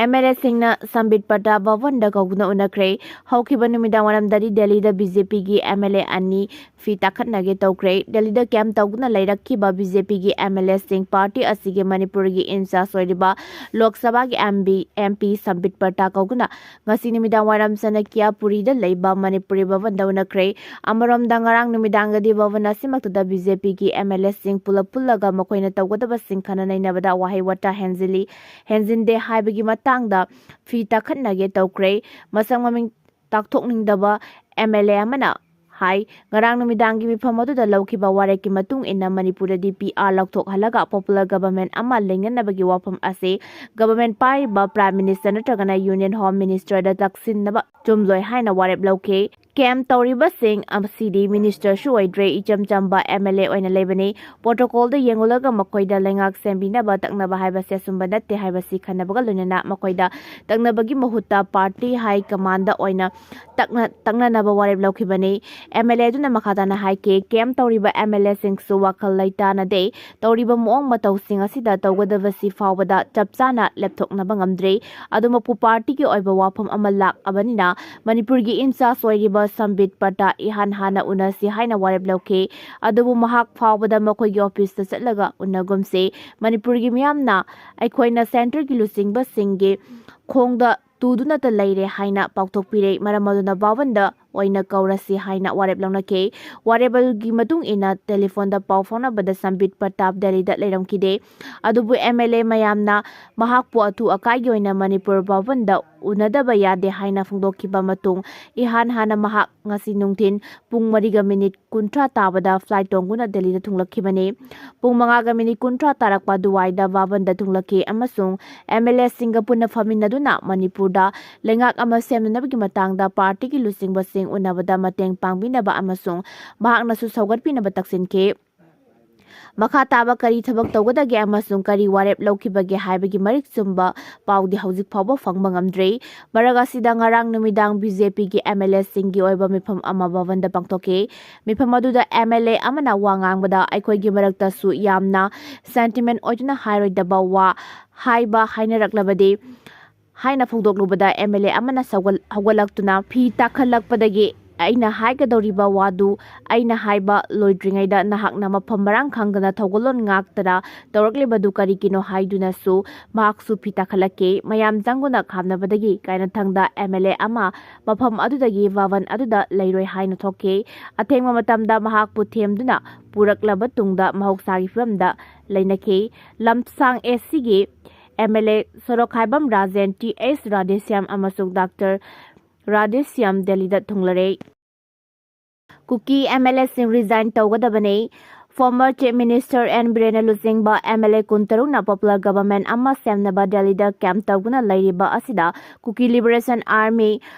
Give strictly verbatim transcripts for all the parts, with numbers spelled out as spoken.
M L ꯑꯦꯁꯤꯡꯅ ꯁꯝꯕꯤꯠ ꯄꯇꯥ ꯚꯕꯟꯗ ꯀꯧꯗꯨꯅ ꯎꯅꯈ꯭ꯔꯦ꯫ ꯍꯧꯈꯤꯕ ꯅꯨꯃꯤꯗꯥꯡ ꯋꯥꯏꯔꯝꯗꯗꯤ ꯗꯦꯜꯂꯤꯗ ꯕꯤ ꯖꯦ ꯄꯤꯒꯤ ꯑꯦꯝ ꯑꯦꯜ ꯑꯦ ꯑꯅꯤ ꯐꯤ ꯇꯥꯈꯠꯅꯒꯦ ꯇꯧꯈ꯭ꯔꯦ꯫ ꯗꯦꯜꯂꯤꯗ ꯀꯦꯝ ꯇꯧꯗꯨꯅ ꯂꯩꯔꯛꯈꯤꯕ ꯕꯤ ꯖꯦ ꯄꯤꯒꯤ ꯑꯦꯝ ꯑꯦꯜ ꯑꯦꯁꯤꯡ ꯄꯥꯔꯇꯤ ꯑꯁꯤꯒꯤ ꯃꯅꯤꯄꯨꯔꯒꯤ ꯏꯟꯆꯥꯔꯖ ꯑꯣꯏꯔꯤꯕ ꯂꯣꯛ ꯁꯚꯥꯒꯤ ꯑꯦꯝ ꯄꯤ, ꯑꯦꯝ ꯄꯤ ꯁꯝꯕꯤꯠ ꯄꯇꯥ ꯀꯧꯗꯨꯅ ꯉꯁꯤ ꯅꯨꯃꯤꯗꯥꯡ ꯋꯥꯏꯔꯝ ꯆꯅꯀ꯭ꯌꯥꯄꯨꯔꯤꯗ ꯂꯩꯕ ꯃꯅꯤꯄꯨꯔꯤ ꯚꯕꯟꯗ ꯎꯅꯈ꯭ꯔꯦ꯫ ꯑꯃꯔꯣꯝꯗ ꯉꯔꯥꯡ ꯅꯨꯃꯤꯗꯥꯡꯗꯗꯤ ꯚꯕꯟ ꯑꯁꯤꯃꯛꯇꯗ ꯕꯤ ꯖꯦ ꯄꯤꯒꯤ ꯑꯦꯝ ꯑꯦꯜ ꯑꯦꯁꯤꯡ ꯄꯨꯂꯞ ꯄꯨꯜꯂꯒ ꯃꯈꯣꯏꯅ ꯇꯧꯒꯗꯕꯁꯤꯡ ꯈꯟꯅ ꯅꯩꯅꯕꯗ ꯋꯥꯍꯩ ꯋꯥꯇꯥ ꯍꯦꯟꯖꯤꯜꯂꯤ, ꯍꯦꯟꯖꯤꯟꯗꯦ ꯍꯥꯏꯕꯒꯤ ꯃꯇꯥꯡꯗ ꯐꯤ ꯇꯥꯈꯠꯅꯒꯦ ꯇꯧꯈ꯭ꯔꯦ꯫ ꯃꯁꯛ ꯃꯃꯤꯡ ꯇꯥꯛꯊꯣꯛꯅꯤꯡꯗꯕ ꯑꯦꯝ ꯑꯦꯜ ꯑꯦ ꯑꯃꯅ ꯍꯥꯏ, ꯉꯔꯥꯡ ꯅꯨꯃꯤꯗꯥꯡꯒꯤ ꯃꯤꯐꯝ ꯑꯗꯨꯗ ꯂꯧꯈꯤꯕ ꯋꯥꯔꯦꯞꯀꯤ ꯃꯇꯨꯡ ꯏꯟꯅ ꯃꯅꯤꯄꯨꯔꯗꯗꯤ ꯄꯤ ꯑꯥꯔ ꯂꯧꯊꯣꯛꯍꯜꯂꯒ popular government ꯑꯃ ꯂꯤꯡꯅꯅꯕꯒꯤ ꯋꯥꯐꯝ ꯑꯁꯤ government ꯄꯥꯏꯔꯤꯕ Prime Minister ꯅꯠꯇ꯭ꯔꯒꯅ Union Home Minister ꯗ ꯇꯛꯁꯤꯟꯅꯕ ꯆꯨꯝꯂꯣꯏ ꯍꯥꯏꯅ ꯋꯥꯔꯦꯞ ꯂꯧꯈꯤ꯫ ꯀꯦꯝ ꯇꯧꯔꯤꯕꯁꯤꯡ ꯑꯁꯤꯗꯤ minister ꯁꯨ ꯑꯣꯏꯗ꯭ꯔꯦ, ꯏꯆꯝ ꯆꯝꯕ ꯑꯦꯝ ꯑꯦꯜ ꯑꯦ ꯑꯣꯏꯅ ꯂꯩꯕꯅꯤ꯫ Protocol ꯗ ꯌꯦꯡꯂꯨꯔꯒ ꯃꯈꯣꯏꯗ ꯂꯩꯉꯥꯛ ꯁꯦꯝꯕꯤꯅꯕ ꯇꯛꯅꯕ ꯍꯥꯏꯕꯁꯤ ꯑꯆꯨꯝꯕ ꯅꯠꯇꯦ ꯍꯥꯏꯕꯁꯤ ꯈꯟꯅꯕꯒ ꯂꯣꯏꯅꯅ ꯃꯈꯣꯏꯗ ꯇꯛꯅꯕꯒꯤ ꯃꯍꯨꯠꯇ party high command ꯗ ꯑꯣꯏꯅ ꯇꯛꯅ-, ꯇꯛꯅꯅꯕ ꯋꯥꯔꯦꯞ ꯂꯧꯈꯤꯕꯅꯤ꯫ ꯑꯦꯝ ꯑꯦꯜ ꯑꯦ ꯑꯗꯨꯅ ꯃꯈꯥ ꯇꯥꯅ ꯍꯥꯏꯈꯤ, ꯀꯦꯝ ꯇꯧꯔꯤꯕ ꯑꯦꯝ ꯑꯦꯜ ꯑꯦꯁꯤꯡꯁꯨ ꯋꯥꯈꯜ ꯂꯩꯇꯥꯅꯗꯦ꯫ ꯇꯧꯔꯤꯕ ꯃꯑꯣꯡ ꯃꯇꯧꯁꯤꯡ ꯑꯁꯤꯗ ꯇꯧꯒꯗꯕꯁꯤ ꯐꯥꯎꯕꯗ ꯆꯞ ꯆꯥꯅ ꯂꯦꯞꯊꯣꯛꯅꯕ ꯉꯝꯗ꯭ꯔꯤ꯫ ꯑꯗꯨꯃꯛꯄꯨ party ꯒꯤ ꯑꯣꯏꯕ ꯋꯥꯐꯝ ꯑꯃ ꯂꯥꯛꯂꯕꯅꯤꯅ ꯃꯅꯤꯄꯨꯔꯒꯤ in charge ꯑꯣꯏꯔꯤꯕ ꯁꯝꯕꯤꯠ ꯄꯇꯥ ꯏꯍꯥꯟ ꯍꯥꯟꯅ ꯎꯅꯁꯤ ꯍꯥꯏꯅ ꯋꯥꯔꯦꯞ ꯂꯧꯈꯤ꯫ ꯑꯗꯨꯕꯨ ꯃꯍꯥꯛ ꯐꯥꯎꯕꯗ ꯃꯈꯣꯏꯒꯤ office ꯇ ꯆꯠꯂꯒ ꯎꯅꯒꯨꯝꯁꯤ꯫ ꯃꯅꯤꯄꯨꯔꯒꯤ ꯃꯤꯌꯥꯝꯅ ꯑꯩꯈꯣꯏꯅ centre ꯒꯤ ꯂꯨꯆꯤꯡꯕꯁꯤꯡꯒꯤ ꯈꯣꯡꯗ ꯇꯨꯗꯨꯅꯇ ꯂꯩꯔꯦ ꯍꯥꯏꯅ ꯄꯥꯎꯊꯣꯛꯄꯤꯔꯦ꯫ ꯃꯔꯝ ꯑꯗꯨꯅ ꯚꯕꯟꯗ ꯑꯣꯏꯅ ꯀꯧꯔꯁꯤ ꯍꯥꯏꯅ ꯋꯥꯔꯦꯞ ꯂꯧꯅꯈꯤ꯫ ꯋꯥꯔꯦꯞ ꯑꯗꯨꯒꯤ ꯃꯇꯨꯡ ꯏꯟꯅ telephone ꯗ ꯄꯥꯎ ꯐꯥꯎꯅꯕꯗ ꯁꯝꯕꯤꯠ ꯄꯇꯥꯞ ꯗꯦꯜꯂꯤꯗ ꯂꯩꯔꯝꯈꯤꯗꯦ꯫ ꯑꯗꯨꯕꯨ ꯑꯦꯝ ꯑꯦꯜ ꯑꯦ ꯃꯌꯥꯝꯅ ꯃꯍꯥꯛꯄꯨ ꯑꯊꯨ ꯑꯀꯥꯏꯒꯤ ꯑꯣꯏꯅ ꯃꯅꯤꯄꯨꯔ ꯚꯕꯟꯗ ꯎꯅꯗꯕ ꯌꯥꯗꯦ ꯍꯥꯏꯅ ꯐꯣꯡꯗꯣꯛꯈꯤꯕ ꯃꯇꯨꯡ ꯏꯍꯥꯟ ꯍꯥꯟꯅ ꯃꯍꯥꯛ ꯉꯁꯤ ꯅꯨꯡꯊꯤꯟ ꯄꯨꯡ ꯃꯔꯤꯒ minute ꯀꯨꯟꯊ꯭ꯔꯥ ꯇꯥꯕꯗ flight ꯇꯣꯡꯗꯨꯅ ꯗꯦꯜꯂꯤꯗ ꯊꯨꯡꯂꯛꯈꯤꯕꯅꯤ꯫ ꯄꯨꯡ ꯃꯉꯥꯒ minute ꯀꯨꯟꯊ꯭ꯔꯥ ꯇꯥꯔꯛꯄ ꯑꯗꯨꯋꯥꯏꯗ ꯚꯕꯟꯗ ꯊꯨꯡꯂꯛꯈꯤ ꯑꯃꯁꯨꯡ ꯑꯦꯝ ꯑꯦꯜ ꯑꯦꯁꯤꯡꯒ ꯄꯨꯟꯅ ꯐꯝꯃꯤꯟꯅꯗꯨꯅ ꯃꯅꯤꯄꯨꯔꯗ ꯂꯩꯉꯥꯛ ꯑꯃ ꯁꯦꯝꯅꯅꯕꯒꯤ ꯃꯇꯥꯡꯗ party ꯒꯤ ꯂꯨꯆꯤꯡꯕꯁꯤꯡ ꯎꯅꯕꯗ ꯃꯇꯦꯡ ꯄꯥꯡꯕꯤꯅꯕ ꯑꯃꯁꯨꯡ ꯃꯍꯥꯛꯅꯁꯨ ꯁꯧꯒꯠꯄꯤꯅꯕ ꯇꯛꯁꯤꯟꯈꯤ꯫ ꯃꯈꯥ ꯇꯥꯕ ꯀꯔꯤ ꯊꯕꯛ ꯇꯧꯒꯗꯒꯦ ꯑꯃꯁꯨꯡ ꯀꯔꯤ ꯋꯥꯔꯦꯞ ꯂꯧꯈꯤꯕꯒꯦ ꯍꯥꯏꯕꯒꯤ ꯃꯔꯤꯛ ꯆꯨꯝꯕ ꯄꯥꯎꯗꯤ ꯍꯧꯖꯤꯛ ꯐꯥꯎꯕ ꯐꯪꯕ ꯉꯝꯗ꯭ꯔꯤ꯫ ꯃꯔꯛ ꯑꯁꯤꯗ ꯉꯔꯥꯡ ꯅꯨꯃꯤꯗꯥꯡ ꯕꯤ ꯖꯦ ꯄꯤꯒꯤ ꯑꯦꯝ ꯑꯦꯜ ꯑꯦꯁꯤꯡꯒꯤ ꯑꯣꯏꯕ ꯃꯤꯐꯝ ꯑꯃ ꯚꯕꯟꯗ ꯄꯥꯡꯊꯣꯛꯈꯤ꯫ ꯃꯤꯐꯝ ꯑꯗꯨꯗ ꯑꯦꯝ ꯑꯦꯜ ꯑꯦ ꯑꯃꯅ ꯋꯥ ꯉꯥꯡꯕꯗ ꯑꯩꯈꯣꯏꯒꯤ ꯃꯔꯛꯇꯁꯨ ꯌꯥꯝꯅ sentiment ꯑꯣꯏꯗꯨꯅ ꯍꯥꯏꯔꯣꯏꯗꯕ ꯋꯥ ꯍꯥꯏꯕ ꯍꯥꯏꯅꯔꯛꯂꯕꯗꯤ ꯍꯥꯏꯅ ꯐꯣꯡꯗꯣꯛꯂꯨꯕꯗ, ꯑꯦꯝ ꯑꯦꯜ ꯑꯦ ꯑꯃꯅ ꯁꯧꯒꯠ-, ꯍꯧꯒꯠꯂꯛꯇꯨꯅ ꯐꯤ ꯇꯥꯈꯠꯂꯛꯄꯗꯒꯤ ꯑꯩꯅ ꯍꯥꯏꯒꯗꯧꯔꯤꯕ ꯋꯥꯗꯨ ꯑꯩꯅ ꯍꯥꯏꯕ ꯂꯣꯏꯗ꯭ꯔꯤꯉꯩꯗ ꯅꯍꯥꯛꯅ ꯃꯐꯝ ꯃꯔꯥꯡ ꯈꯪꯗꯅ ꯊꯧꯒꯜꯂꯣꯟ ꯉꯥꯛꯇꯅ ꯇꯧꯔꯛꯂꯤꯕꯗꯨ ꯀꯔꯤꯒꯤꯅꯣ ꯍꯥꯏꯗꯨꯅꯁꯨ ꯃꯍꯥꯛꯁꯨ ꯐꯤ ꯇꯥꯈꯠꯂꯛꯈꯤ꯫ ꯃꯌꯥꯝ ꯆꯪꯗꯨꯅ ꯈꯥꯝꯅꯕꯗꯒꯤ ꯀꯥꯏꯅꯊꯪꯗ ꯑꯦꯝ ꯑꯦꯜ ꯑꯦ ꯑꯃ ꯃꯐꯝ ꯑꯗꯨꯗꯒꯤ ꯚꯕꯟ ꯑꯗꯨꯗ ꯂꯩꯔꯣꯏ ꯍꯥꯏꯅ ꯊꯣꯛꯈꯤ꯫ ꯑꯊꯦꯡꯕ ꯃꯇꯝꯗ ꯃꯍꯥꯛꯄꯨ ꯊꯦꯝꯗꯨꯅ ꯄꯨꯔꯛꯂꯕ ꯇꯨꯡꯗ ꯃꯍꯧꯁꯥꯒꯤ ꯐꯤꯕꯝꯗ ꯂꯩꯅꯈꯤ꯫ ꯂꯝꯁꯥꯡ ꯑꯦ ꯁꯤꯒꯤ ꯑꯦꯝ ꯑꯦꯜ ꯑꯦ ꯁꯣꯔꯣꯛꯈꯥꯏꯕꯝ ꯔꯥꯖꯦꯟ, ꯇꯤ ꯑꯦꯁ ꯔꯥꯙꯦꯁ꯭ꯌꯥꯝ ꯑꯃꯁꯨꯡ ꯗꯥꯛꯇꯔ ꯔꯥꯙꯦꯁ꯭ꯌꯥꯝ ꯗꯦꯜꯂꯤꯗ ꯊꯨꯡꯂꯔꯦ꯫ ꯀꯨꯀꯤ ꯑꯦꯝ ꯑꯦꯜ ꯑꯦꯁꯤꯡ ꯔꯤꯖꯥꯏꯟ ꯇꯧꯒꯗꯕꯅꯤ꯫ Former Chief Minister ꯑꯦꯟ ꯕꯤꯔꯦꯟꯅ ꯂꯨꯆꯤꯡꯕ ꯑꯦꯝ ꯑꯦꯜ ꯑꯦ ꯀꯨꯟꯇꯔꯨꯛꯅ popular government ꯑꯃ ꯁꯦꯝꯅꯕ ꯗꯦꯜꯂꯤꯗ camp ꯇꯧꯗꯨꯅ ꯂꯩꯔꯤꯕ ꯑꯁꯤꯗ ꯀꯨꯀꯤ Liberation Army,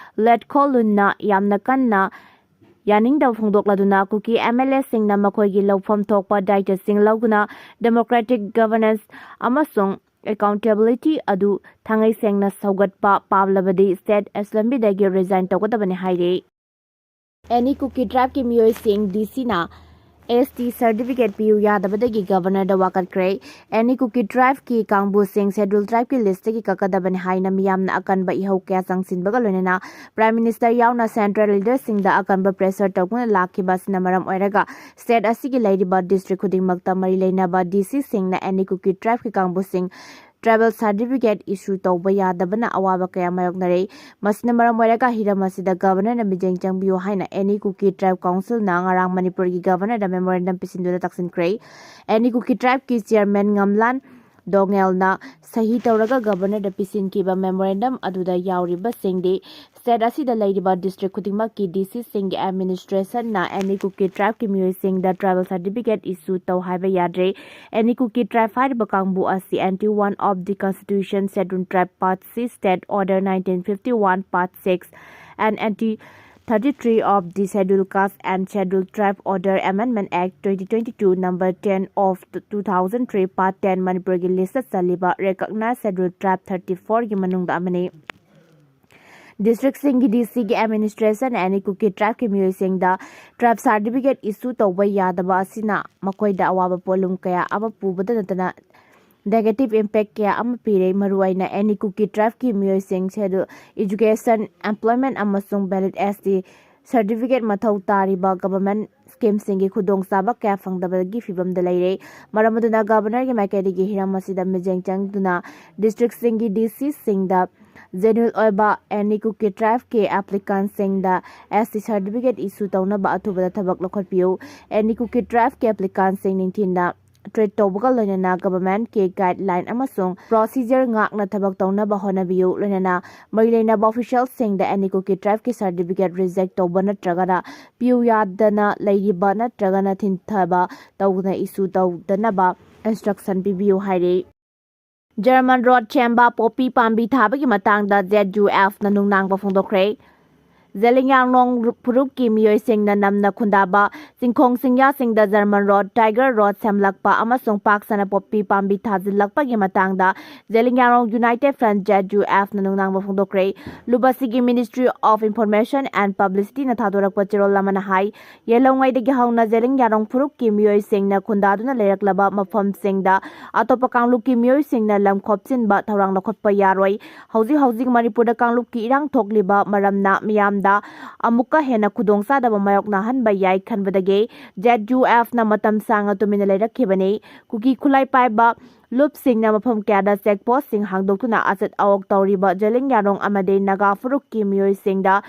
ꯂꯦꯠꯈꯣ ꯂꯨꯟꯅ ꯌꯥꯝꯅ ꯀꯟꯅ ꯌꯥꯅꯤꯡꯗꯕ ꯐꯣꯡꯗꯣꯛꯂꯗꯨꯅ ꯀꯨꯀꯤ ꯑꯦꯝ ꯑꯦꯜ ꯑꯦꯁꯤꯡꯅ ꯃꯈꯣꯏꯒꯤ ꯂꯧꯐꯝ ꯊꯣꯛꯄ ꯗꯥꯏꯇꯁꯤꯡ ꯂꯧꯗꯨꯅ democratic governance ꯑꯃꯁꯨꯡ accountability ꯑꯗꯨ ꯊꯥꯡꯉꯩ ꯁꯦꯡꯅ ꯁꯧꯒꯠꯄ ꯄꯥꯝꯂꯕꯗꯤ state assemblyꯗꯒꯤ resign ꯇꯧꯒꯗꯕꯅꯤ ꯍꯥꯏꯔꯤ꯫ Any Kuki tribeꯀꯤ ꯃꯤꯑꯣꯏꯁꯤꯡ ꯗꯤ ꯁꯤꯅ ꯑꯦꯁ ꯇꯤ certificate ꯄꯤꯌꯨ ꯌꯥꯗꯕꯗꯒꯤ governorꯗ ꯋꯥꯀꯠꯈ꯭ꯔꯦ꯫ Any Kuki tribeꯀꯤ ꯀꯥꯡꯕꯨꯁꯤꯡ schedule tribeꯀꯤ listꯇꯒꯤ ꯀꯛꯀꯗꯕꯅꯤ ꯍꯥꯏꯅ ꯃꯤꯌꯥꯝꯅ ꯑꯀꯟꯕ ꯏꯍꯧ ꯀꯌꯥ ꯆꯪꯁꯤꯟꯕꯒ ꯂꯣꯏꯅꯅ Prime Minister ꯌꯥꯎꯅ central leaderꯁꯤꯡꯗ ꯑꯀꯟꯕ pressure ꯇꯧꯗꯨꯅ ꯂꯥꯛꯈꯤꯕ ꯑꯁꯤꯅ ꯃꯔꯝ ꯑꯣꯏꯔꯒ state ꯑꯁꯤꯒꯤ ꯂꯩꯔꯤꯕ district ꯈꯨꯗꯤꯡꯃꯛꯇ ꯃꯔꯤ ꯂꯩꯅꯕ ꯗꯤ ꯁꯤꯁꯤꯡꯅ Any Kuki tribeꯀꯤ ꯀꯥꯡꯕꯨꯁꯤꯡ tribal certificate issue ꯇꯧꯕ ꯌꯥꯗꯕꯅ ꯑꯋꯥꯕ ꯀꯌꯥ ꯃꯥꯌꯣꯛꯅꯔꯦ꯫ ꯃꯁꯤꯅ ꯃꯔꯝ ꯑꯣꯏꯔꯒ ꯍꯤꯔꯝ ꯑꯁꯤꯗ governorꯅ ꯃꯤꯠꯌꯦꯡ ꯆꯪꯕꯤꯌꯨ ꯍꯥꯏꯅ Any Kuki Tribe Councilꯅ ꯉꯔꯥꯡ ꯃꯅꯤꯄꯨꯔꯒꯤ governorꯗ memorandum ꯄꯤꯁꯤꯟꯗꯨꯅ ꯇꯛꯁꯤꯟꯈ꯭ꯔꯦ꯫ Any Kuki tribeꯀꯤ chairman ꯉꯝꯂꯥꯟ ꯗꯣꯉꯦꯜꯅ ꯁꯍꯤ ꯇꯧꯔꯒ governorꯗ ꯄꯤꯁꯤꯟꯈꯤꯕ memorandum ꯑꯗꯨꯗ ꯌꯥꯎꯔꯤꯕꯁꯤꯡꯗꯤ state ꯑꯁꯤꯗ ꯂꯩꯔꯤꯕ district ꯈꯨꯗꯤꯡꯃꯛꯀꯤ ꯗꯤ ꯁꯤꯁꯤꯡꯒꯤ administrationꯅ Any Kuki tribeꯀꯤ ꯃꯤꯑꯣꯏꯁꯤꯡꯗ tribal certificate issue ꯇꯧ ꯍꯥꯏꯕ ꯌꯥꯗ꯭ꯔꯦ꯫ Any Kuki tribe ꯍꯥꯏꯔꯤꯕ ꯀꯥꯡꯕꯨ ꯑꯁꯤ Article one of the Constitution, Scheduled Tribe Part C, State Order nineteen fifty-one Part six and Article thirty-three of the Scheduled Caste and Scheduled Tribe Order Amendment Act twenty twenty-two number ten of two thousand three Part ten ꯃꯅꯤꯄꯨꯔꯒꯤ listꯇ ꯆꯜꯂꯤꯕ recognized Scheduled Tribe thirty-fourꯒꯤ ꯃꯅꯨꯡꯗ ꯑꯃꯅꯤ꯫ Districtꯁꯤꯡꯒꯤ ꯗꯤ ꯁꯤꯒꯤ administration Any Kuki tribeꯀꯤ ꯃꯤꯑꯣꯏꯁꯤꯡꯗ tribe certificate issue ꯇꯧꯕ ꯌꯥꯗꯕ ꯑꯁꯤꯅ ꯃꯈꯣꯏꯗ ꯑꯋꯥꯕ ꯄꯣꯠꯂꯨꯝ ꯀꯌꯥ ꯑꯃ ꯄꯨꯕꯗ ꯅꯠꯇꯅ negative impact ꯀꯌꯥ ꯑꯃ ꯄꯤꯔꯦ꯫ ꯃꯔꯨꯑꯣꯏꯅ ꯑꯦꯅꯤ ꯀꯨꯀꯤ tribe ꯀꯤ ꯃꯤꯑꯣꯏꯁꯤꯡ schedule education, employment ꯑꯃꯁꯨꯡ valid S T certificate ꯃꯊꯧ ꯇꯥꯔꯤꯕ government scheme ꯁꯤꯡꯒꯤ ꯈꯨꯗꯣꯡꯆꯥꯕ ꯀꯌꯥ ꯐꯪꯗꯕꯒꯤ ꯐꯤꯚꯝꯗ ꯂꯩꯔꯦ꯫ ꯃꯔꯝ ꯑꯗꯨꯅ Governor ꯒꯤ ꯃꯥꯏꯀꯩꯗꯒꯤ ꯍꯤꯔꯝ ꯑꯁꯤꯗ ꯃꯤꯠꯌꯦꯡ ꯆꯪꯗꯨꯅ district ꯁꯤꯡꯒꯤ D C ꯁꯤꯡꯗ genuine ꯑꯣꯏꯕ ꯑꯦꯅꯤ ꯀꯨꯀꯤ tribe ꯀꯤ applicant ꯁꯤꯡꯗ S T certificate issue ꯇꯧꯅꯕ ꯑꯊꯨꯕꯗ ꯊꯕꯛ ꯂꯧꯈꯠꯄꯤꯌꯨ꯫ ꯑꯦꯅꯤ ꯀꯨꯀꯤ tribe ꯀꯤ applicant ꯁꯤꯡ ꯅꯤꯡꯊꯤꯅ treat ꯇꯧꯕꯒ ꯂꯣꯏꯅꯅ government ꯀꯤ guideline ꯑꯃꯁꯨꯡ procedure ꯉꯥꯛꯅ ꯊꯕꯛ ꯇꯧꯅꯕ ꯍꯣꯠꯅꯕꯤꯌꯨ꯫ ꯂꯣꯏꯅꯅ ꯃꯔꯤ ꯂꯩꯅꯕ official ꯁꯤꯡꯗ ꯑꯦꯅꯤ ꯀꯨꯀꯤ tribe ꯀꯤ certificate reject ꯇꯧꯕ ꯅꯠꯇ꯭ꯔꯒꯅ ꯄꯤꯌꯨ ꯌꯥꯗꯅ ꯂꯩꯔꯤꯕ ꯅꯠꯇ꯭ꯔꯒꯅ ꯊꯤꯡꯊꯕ ꯇꯧꯗꯅ issue ꯇꯧꯗꯅꯕ instruction ꯄꯤꯕꯤꯌꯨ ꯍꯥꯏꯔꯤ꯫ German rose ꯁꯦꯝꯕ ꯄꯣꯄꯤ ꯄꯥꯝꯕꯤ ꯊꯥꯕꯒꯤ ꯃꯇꯥꯡꯗ Z U F ꯅ ꯅꯨꯡꯅꯥꯡꯕ ꯐꯣꯡꯗꯣꯛꯈ꯭ꯔꯦ꯫ ꯖꯦꯂꯤꯌꯥꯡꯔꯣꯡ ꯐꯨꯔꯨꯞꯀꯤ ꯃꯤꯑꯣꯏꯁꯤꯡꯅ ꯅꯝꯅ ꯈꯨꯟꯗꯥꯕ ꯆꯤꯡꯈꯣꯡ ꯆꯤꯡꯌꯥꯁꯤꯡꯗ German rose, tiger rose ꯁꯦꯝꯂꯛꯄ ꯑꯃꯁꯨꯡ ꯄꯥꯛ ꯁꯟꯅ ꯄꯣꯄꯤ ꯄꯥꯝꯕꯤ ꯊꯥꯖꯤꯜꯂꯛꯄꯒꯤ ꯃꯇꯥꯡꯗ Zeliangrong United Front, Z U F ꯅ ꯅꯨꯡꯅꯥꯡꯕ ꯐꯣꯡꯗꯣꯛꯈ꯭ꯔꯦ꯫ ꯂꯨꯕꯁꯤꯒꯤ Ministry of Information and Publicity ꯅ ꯊꯥꯗꯣꯔꯛꯄ ꯆꯦꯔꯣꯜ ꯑꯃꯅ ꯍꯥꯏ, ꯌꯦꯜꯍꯧꯉꯩꯗꯒꯤ ꯍꯧꯅ ꯖꯦꯂꯤꯌꯥꯡꯔꯣꯡ ꯐꯨꯔꯨꯞꯀꯤ ꯃꯤꯑꯣꯏꯁꯤꯡꯅ ꯈꯨꯟꯗꯥꯗꯨꯅ ꯂꯩꯔꯛꯂꯕ ꯃꯐꯝꯁꯤꯡꯗ ꯑꯇꯣꯞꯄ ꯀꯥꯡꯂꯨꯞꯀꯤ ꯃꯤꯑꯣꯏꯁꯤꯡꯅ ꯂꯝ ꯈꯣꯞꯆꯤꯟꯕ ꯊꯧꯔꯥꯡ ꯂꯧꯈꯠꯄ ꯌꯥꯔꯣꯏ꯫ ꯍꯧꯖꯤꯛ ꯍꯧꯖꯤꯛ ꯃꯅꯤꯄꯨꯔꯗ ꯀꯥꯡꯂꯨꯞꯀꯤ ꯏꯔꯥꯡ ꯊꯣꯛꯂꯤꯕ ꯃꯔꯝꯅ ꯃꯤꯌꯥꯝꯗ ꯑꯃꯨꯛꯀ ꯍꯦꯟꯅ ꯈꯨꯗꯣꯡꯆꯥꯗꯕ ꯃꯥꯌꯣꯛꯅꯍꯟꯕ ꯌꯥꯏ ꯈꯟꯕꯗꯒꯤ Z U F ꯅ ꯃꯇꯝ ꯁꯥꯡꯅ ꯇꯨꯃꯤꯟꯅ ꯂꯩꯔꯛꯈꯤꯕꯅꯤ꯫ ꯀꯨꯀꯤ ꯈꯨꯠꯂꯥꯏ ꯄꯥꯏꯕ ꯂꯨꯞꯁꯤꯡꯅ ꯃꯐꯝ ꯀꯌꯥꯗ check post ꯁꯤꯡ ꯍꯥꯡꯗꯣꯛꯇꯨꯅ ꯑꯆꯠ ꯑꯋꯣꯛ ꯇꯧꯔꯤꯕ ꯖꯦꯂꯤꯌꯥꯡꯔꯣꯡ ꯑꯃꯗꯤ ꯅꯥꯒꯥ ꯐꯨꯔꯨꯞꯀꯤ ꯃꯤꯑꯣꯏꯁꯤꯡꯗ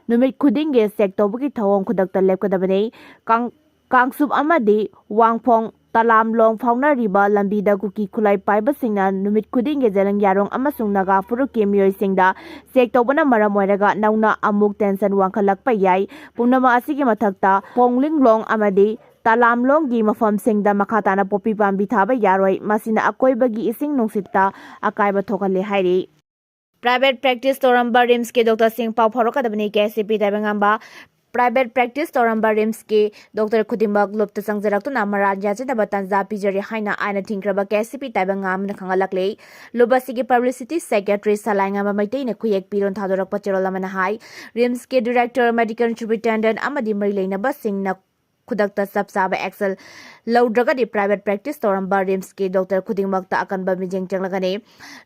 ꯅꯨꯃꯤꯠ ꯈꯨꯗꯤꯡꯒꯤ check ꯇꯧꯕꯒꯤ ꯊꯧꯑꯣꯡ ꯈꯨꯗꯛꯇ ꯂꯦꯞꯀꯗꯕꯅꯤ꯫ ꯀꯥꯡ-, ꯀꯥꯡꯁꯨꯞ ꯑꯃꯗꯤ ꯋꯥꯡꯐꯣꯡ ꯇꯂꯥꯝꯂꯣꯡ ꯐꯥꯎꯅꯔꯤꯕ ꯂꯝꯕꯤꯗ ꯀꯨꯀꯤ ꯈꯨꯠꯂꯥꯏ ꯄꯥꯏꯕꯁꯤꯡꯅ ꯅꯨꯃꯤꯠ ꯈꯨꯗꯤꯡꯒꯤ ꯖꯦꯂꯤꯌꯥꯡꯔꯣꯡ ꯑꯃꯁꯨꯡ ꯅꯥꯒꯥ ꯐꯨꯔꯨꯞꯀꯤ ꯃꯤꯑꯣꯏꯁꯤꯡꯗ check ꯇꯧꯕꯅ ꯃꯔꯝ ꯑꯣꯏꯔꯒ ꯅꯧꯅ ꯑꯃꯨꯛ tension ꯋꯥꯡꯈꯠꯂꯛꯄ ꯌꯥꯏ꯫ ꯄꯨꯝꯅꯃꯛ ꯑꯁꯤꯒꯤ ꯃꯊꯛꯇ ꯄꯣꯡꯂꯤꯡꯂꯣꯡ ꯑꯃꯗꯤ ꯇꯂꯥꯝꯂꯣꯡꯒꯤ ꯃꯐꯝꯁꯤꯡꯗ ꯃꯈꯥ ꯇꯥꯅ ꯄꯣꯄꯤ ꯄꯥꯝꯕꯤ ꯊꯥꯕ ꯌꯥꯔꯣꯏ꯫ ꯃꯁꯤꯅ ꯑꯀꯣꯏꯕꯒꯤ ꯏꯁꯤꯡ ꯅꯨꯡꯁꯤꯠꯇ ꯑꯀꯥꯏꯕ ꯊꯣꯛꯍꯜꯂꯦ ꯍꯥꯏꯔꯤ꯫ Private practice ꯇꯧꯔꯝꯕ RIMS ꯀꯤ doctor ꯁꯤꯡ ꯄꯥꯎ ꯐꯥꯎꯔꯛꯀꯗꯕꯅꯤ, K C P ꯇꯥꯏꯕꯪꯉꯥꯟꯕ꯫ Private practice ꯇꯧꯔꯝꯕ RIMS ꯀꯤ doctor ꯈꯨꯗꯤꯡꯃꯛ ꯂꯨꯞꯇ ꯆꯪꯖꯔꯛꯇꯨꯅ ꯃꯔꯥꯜ ꯌꯥꯖꯅꯕ ꯇꯥꯟꯖꯥ ꯄꯤꯖꯔꯤ ꯍꯥꯏꯅ ꯑꯥꯏꯟꯅ ꯊꯤꯡꯈ꯭ꯔꯕ K C P ꯇꯥꯏꯕꯪꯉꯥꯟꯕꯅ ꯈꯪꯍꯜꯂꯛꯂꯤ꯫ ꯂꯨꯞ ꯑꯁꯤꯒꯤ publicity secretary ꯁꯂꯥꯏꯉꯝꯕ ꯃꯩꯇꯩꯅ ꯈꯨꯌꯦꯛ ꯄꯤꯔꯣꯟ ꯊꯥꯗꯣꯔꯛꯄ ꯆꯦꯔꯣꯜ ꯑꯃꯅ ꯍꯥꯏ, RIMS ꯀꯤ director, medical superintendent ꯑꯃꯗꯤ ꯃꯔꯤ ꯂꯩꯅꯕꯁꯤꯡꯅ ꯈꯨꯗꯛꯇ ꯆꯞ ꯆꯥꯕ action ꯂꯧꯗ꯭ꯔꯒꯗꯤ private practice ꯇꯧꯔꯝꯕ RIMSꯀꯤ doctor ꯈꯨꯗꯤꯡꯃꯛꯇ ꯑꯀꯟꯕ ꯃꯤꯠꯌꯦꯡ ꯆꯪꯂꯒꯅꯤ꯫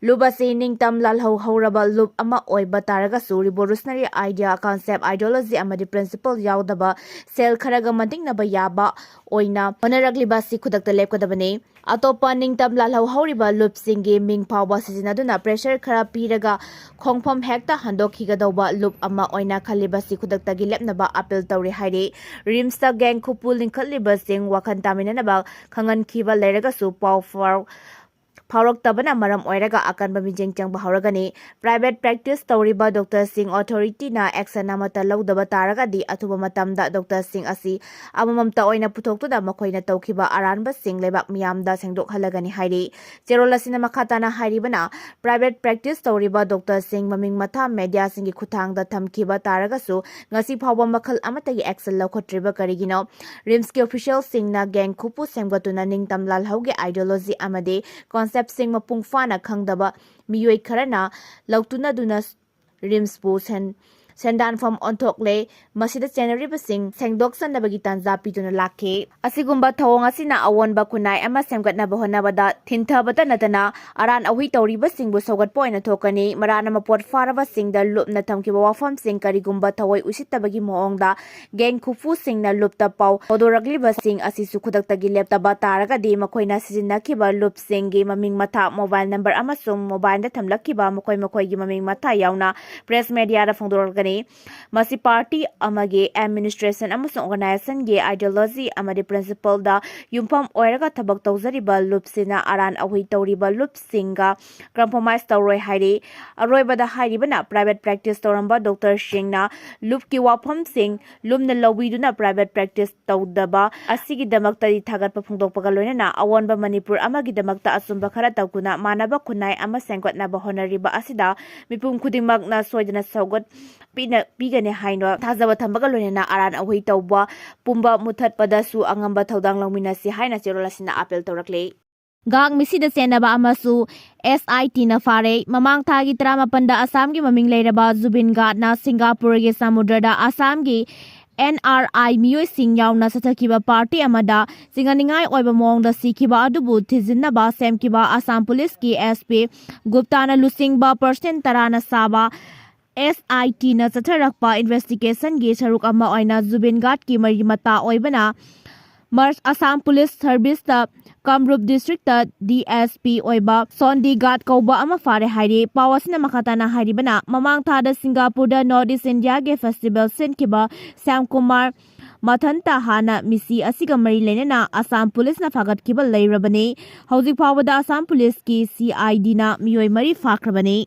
ꯂꯨꯞ ꯑꯁꯤ ꯅꯤꯡꯇꯝ ꯂꯥꯜꯍꯧ ꯍꯧꯔꯕ ꯂꯨꯞ ꯑꯃ ꯑꯣꯏꯕ ꯇꯥꯔꯒꯁꯨ, revolutionary idea, concept, ideology ꯑꯃꯗꯤ principle ꯌꯥꯎꯗꯕ cell ꯈꯔꯒ ꯃꯟꯇꯤꯛꯅꯕ ꯌꯥꯕ ꯑꯣꯏꯅ ꯍꯣꯠꯅꯔꯛꯂꯤꯕ ꯑꯁꯤ ꯈꯨꯗꯛꯇ ꯂꯦꯞꯀꯗꯕꯅꯤ꯫ ꯑꯇꯣꯞꯄ ꯅꯤꯡꯇꯝ ꯂꯥꯜꯍꯧ ꯍꯧꯔꯤꯕ ꯂꯨꯞꯁꯤꯡꯒꯤ ꯃꯤꯡ ꯐꯥꯎꯕ ꯁꯤꯖꯤꯟꯅꯗꯨꯅ pressure ꯈꯔ ꯄꯤꯔꯒ ꯈꯣꯡꯐꯝ ꯍꯦꯛꯇ ꯍꯟꯗꯣꯛꯈꯤꯒꯗꯧꯕ ꯂꯨꯞ ꯑꯃ ꯑꯣꯏꯅ ꯈꯜꯂꯤꯕꯁꯤ ꯈꯨꯗꯛꯇꯒꯤ ꯂꯦꯞꯅꯕ appeal ꯇꯧꯔꯤ ꯍꯥꯏꯔꯤ꯫ RIMSꯇ gang ꯈꯨꯄꯨ ꯂꯤꯡꯈꯠꯂꯤꯕꯁꯤꯡ ꯋꯥꯈꯜ ꯇꯥꯃꯤꯟꯅꯅꯕ ꯈꯪꯍꯟꯈꯤꯕ ꯂꯩꯔꯒꯁꯨ, ꯄꯥꯎ ꯐꯥꯎꯔꯛ-, ꯐꯥꯎꯔꯛꯇꯕꯅ ꯃꯔꯝ ꯑꯣꯏꯔꯒ ꯑꯀꯟꯕ ꯃꯤꯠꯌꯦꯡ ꯆꯪꯕ ꯍꯧꯔꯒꯅꯤ꯫ Private practice ꯇꯧꯔꯤꯕ doctorꯁꯤꯡ authorityꯅ action ꯑꯃꯠꯇ ꯂꯧꯗꯕ ꯇꯥꯔꯒꯗꯤ, ꯑꯊꯨꯕ ꯃꯇꯝꯗ doctorꯁꯤꯡ ꯑꯁꯤ ꯑꯃꯃꯝꯇ ꯑꯣꯏꯅ ꯄꯨꯊꯣꯛꯇꯨꯅ ꯃꯈꯣꯏꯅ ꯇꯧꯈꯤꯕ ꯑꯔꯥꯟꯕꯁꯤꯡ ꯂꯩꯕꯥꯛ ꯃꯤꯌꯥꯝꯗ ꯁꯦꯡꯗꯣꯛꯍꯜꯂꯒꯅꯤ ꯍꯥꯏꯔꯤ꯫ ꯆꯦꯔꯣꯜ ꯑꯁꯤꯅ ꯃꯈꯥ ꯇꯥꯅ ꯍꯥꯏꯔꯤꯕꯅ, private practice ꯇꯧꯔꯤꯕ doctorꯁꯤꯡ ꯃꯃꯤꯡ ꯃꯊꯥ mediaꯁꯤꯡꯒꯤ ꯈꯨꯠꯊꯥꯡꯗ ꯊꯝꯈꯤꯕ ꯇꯥꯔꯒꯁꯨ, ꯉꯁꯤ ꯐꯥꯎꯕ ꯃꯈꯜ ꯑꯃꯠꯇꯒꯤ action ꯂꯧꯈꯠꯇ꯭ꯔꯤꯕ ꯀꯔꯤꯒꯤꯅꯣ? RIMSꯀꯤ officialꯁꯤꯡꯅ gang ꯈꯨꯄꯨ ꯁꯦꯝꯒꯠꯇꯨꯅ ꯅꯤꯡꯇꯝ ꯂꯥꯜꯍꯧꯒꯤ ideology ꯑꯃꯗꯤ conceptꯁꯤꯡ ꯃꯄꯨꯡ ꯐꯥꯅ ꯈꯪꯗꯕ ꯃꯤꯑꯣꯏ ꯈꯔꯅ ꯂꯧꯇꯨꯅꯗꯨꯅ RIMSꯄꯨ ꯁꯦꯟ-, ꯁꯦꯟꯗꯥꯟꯐꯝ ꯑꯣꯟꯊꯣꯛꯂꯦ꯫ ꯃꯁꯤꯗ ꯆꯦꯟꯅꯔꯤꯕꯁꯤꯡ ꯁꯦꯡꯗꯣꯛꯆꯅꯕꯒꯤ ꯇꯥꯟꯖꯥ ꯄꯤꯗꯨꯅ ꯂꯥꯛꯈꯤ꯫ ꯑꯁꯤꯒꯨꯝꯕ ꯊꯧꯑꯣꯡ ꯑꯁꯤꯅ ꯑꯑꯣꯟꯕ ꯈꯨꯟꯅꯥꯏ ꯑꯃ ꯁꯦꯝꯒꯠꯅꯕ ꯍꯣꯠꯅꯕꯗ ꯊꯤꯟꯊꯕꯇ ꯅꯠꯇꯅ ꯑꯔꯥꯟ ꯑꯍꯨꯏ ꯇꯧꯔꯤꯕꯁꯤꯡꯕꯨ ꯁꯧꯒꯠꯄ ꯑꯣꯏꯅ ꯊꯣꯛꯀꯅꯤ꯫ ꯃꯔꯥꯟ ꯑꯃ ꯄꯣꯠ ꯐꯥꯔꯕꯁꯤꯡꯗ ꯂꯨꯞꯅ ꯊꯝꯈꯤꯕ ꯋꯥꯐꯝꯁꯤꯡ ꯀꯔꯤꯒꯨꯝꯕ ꯊꯑꯣꯏ ꯎꯁꯤꯠꯇꯕꯒꯤ ꯃꯑꯣꯡꯗ gang ꯈꯨꯄꯨꯁꯤꯡꯅ ꯂꯨꯞꯇ ꯄꯥꯎ ꯐꯥꯎꯗꯣꯔꯛꯂꯤꯕꯁꯤꯡ ꯑꯁꯤꯁꯨ ꯈꯨꯗꯛꯇꯒꯤ ꯂꯦꯞꯇꯕ ꯇꯥꯔꯒꯗꯤ, ꯃꯈꯣꯏꯅ ꯁꯤꯖꯤꯟꯅꯈꯤꯕ ꯂꯨꯞꯁꯤꯡꯒꯤ ꯃꯃꯤꯡ ꯃꯊꯥ, mobile number ꯑꯃꯁꯨꯡ mobileꯗ ꯊꯝꯂꯛꯈꯤꯕ ꯃꯈꯣꯏ ꯃꯈꯣꯏꯒꯤ ꯃꯃꯤꯡ ꯃꯊꯥ ꯌꯥꯎꯅ press mediaꯗ ꯐꯣꯡꯗꯣꯔꯛꯀꯅꯤ꯫ ꯃꯁꯤ party ꯑꯃꯒꯤ administration ꯑꯃꯁꯨꯡ organizationꯒꯤ ideology ꯑꯃꯗꯤ principleꯗ ꯌꯨꯝꯐꯝ ꯑꯣꯏꯔꯒ ꯊꯕꯛ ꯇꯧꯖꯔꯤꯕ ꯂꯨꯞꯁꯤꯡꯅ ꯑꯔꯥꯟ ꯑꯍꯨꯏ ꯇꯧꯔꯤꯕ ꯂꯨꯞꯁꯤꯡꯒ compromise ꯇꯧꯔꯣꯏ ꯍꯥꯏꯔꯤ꯫ ꯑꯔꯣꯏꯕꯗ ꯍꯥꯏꯔꯤꯕꯅ, private practice ꯇꯧꯔꯝꯕ doctorꯁꯤꯡꯅ ꯂꯨꯞꯀꯤ ꯋꯥꯐꯝꯁꯤꯡ ꯂꯨꯝꯅ ꯂꯧꯕꯤꯗꯨꯅ private practice ꯇꯧꯗꯕ ꯑꯁꯤꯒꯤꯗꯃꯛꯇꯗꯤ ꯊꯥꯒꯠꯄ ꯐꯣꯡꯗꯣꯛꯄꯒ ꯂꯣꯏꯅꯅ, ꯑꯑꯣꯟꯕ ꯃꯅꯤꯄꯨꯔ ꯑꯃꯒꯤꯗꯃꯛꯇ ꯑꯆꯨꯝꯕ ꯈꯔ ꯇꯧꯗꯨꯅ ꯃꯥꯟꯅꯕ ꯈꯨꯟꯅꯥꯏ ꯑꯃ ꯁꯦꯝꯒꯠꯅꯕ ꯍꯣꯠꯅꯔꯤꯕ ꯑꯁꯤꯗ ꯃꯤꯄꯨꯝ ꯈꯨꯗꯤꯡꯃꯛꯅ ꯁꯣꯏꯗꯅ ꯁꯧꯒꯠ ꯄꯤꯅ-, ꯄꯤꯒꯅꯤ ꯍꯥꯏꯅ ꯊꯥꯖꯕ ꯊꯝꯕꯒ ꯂꯣꯏꯅꯅ ꯑꯔꯥꯟ ꯑꯍꯨꯏ ꯇꯧꯕ ꯄꯨꯝꯕ ꯃꯨꯠꯊꯠꯄꯗꯁꯨ ꯑꯉꯝꯕ ꯊꯧꯗꯥꯡ ꯂꯧꯃꯤꯟꯅꯁꯤ ꯍꯥꯏꯅ ꯆꯦꯔꯣꯜ ꯑꯁꯤꯅ appeal ꯇꯧꯔꯛꯂꯤ꯫ ꯒꯥꯡ ꯃꯤꯁꯤꯗ ꯆꯦꯟꯅꯕ ꯑꯃꯁꯨ SITꯅ ꯐꯥꯔꯦ꯫ ꯃꯃꯥꯡ ꯊꯥꯒꯤ ꯇꯔꯥꯃꯥꯄꯟꯗ ꯑꯁꯥꯝꯒꯤ ꯃꯃꯤꯡ ꯂꯩꯔꯕ ꯖꯨꯕꯤꯟ ꯒꯥꯔꯗꯅ ꯁꯤꯡꯒꯥꯄꯨꯔꯒꯤ ꯁꯃꯨꯗ꯭ꯔꯗ ꯑꯁꯥꯝꯒꯤ ꯑꯦꯟ ꯑꯥꯔ ꯑꯥꯏ ꯃꯤꯑꯣꯏꯁꯤꯡ ꯌꯥꯎꯅ ꯆꯠꯊꯈꯤꯕ ꯄꯥꯔꯇꯤ ꯑꯃꯗ ꯆꯤꯡꯅꯅꯤꯡꯉꯥꯏ ꯑꯣꯏꯕ ꯃꯑꯣꯡꯗ ꯁꯤꯈꯤꯕ ꯑꯗꯨꯕꯨ ꯊꯤꯖꯤꯟꯅꯕ ꯁꯦꯝꯈꯤꯕ ꯑꯁꯥꯝ ꯄꯨꯂꯤꯁꯀꯤ ꯑꯦꯁ ꯄꯤ ꯒꯨꯞꯇꯥꯅ ꯂꯨꯆꯤꯡꯕ ꯄꯔꯁꯦꯟ ꯇꯔꯥꯅ ꯁꯥꯕ ꯑꯦꯁ ꯑꯥꯏ ꯇꯤꯅ ꯆꯠꯊꯔꯛꯄ ꯏꯟꯚꯦꯁꯇꯤꯒꯦꯁꯟꯒꯤ ꯁꯔꯨꯛ ꯑꯃ ꯑꯣꯏꯅ ꯖꯨꯕꯤꯟ ꯒꯥꯔꯗꯀꯤ ꯃꯔꯤ ꯃꯇꯥ ꯑꯣꯏꯕꯅ ꯃꯔꯆ ꯑꯁꯥꯝ ꯄꯨꯂꯤꯁ ꯁꯔꯚꯤꯁꯇ Kamrup district D S P ꯑꯣꯏꯕ ꯁꯣꯟꯗꯤ ꯒꯥꯔꯗ ꯀꯧꯕ ꯑꯃ ꯐꯥꯔꯦ ꯍꯥꯏꯔꯤ꯫ ꯄꯥꯎ ꯑꯁꯤꯅ ꯃꯈꯥ ꯇꯥꯅ ꯍꯥꯏꯔꯤꯕꯅ, ꯃꯃꯥꯡ ꯊꯥꯗ ꯁꯤꯡꯒꯥꯄꯨꯔꯗ ꯅꯣꯔꯠ ꯏꯁ ꯏꯟꯗꯤꯌꯥꯒꯤ ꯐꯦꯁꯇꯤꯚꯦꯜ ꯁꯤꯟꯈꯤꯕ ꯁ꯭ꯌꯥꯝ ꯀꯨꯃꯥꯔ ꯃꯊꯟꯇ ꯍꯥꯟꯅ ꯃꯤꯁꯤ ꯑꯁꯤꯒ ꯃꯔꯤ ꯂꯩꯅꯅ ꯑꯁꯥꯝ ꯄꯨꯂꯤꯁꯅ ꯐꯥꯒꯠꯈꯤꯕ ꯂꯩꯔꯕꯅꯤ꯫ ꯍꯧꯖꯤꯛ ꯐꯥꯎꯕꯗ ꯑꯁꯥꯝ ꯄꯨꯂꯤꯁꯀꯤ ꯁꯤ ꯑꯥꯏ ꯗꯤꯅ ꯃꯤꯑꯣꯏ ꯃꯔꯤ ꯐꯥꯈ꯭ꯔꯕꯅꯤ꯫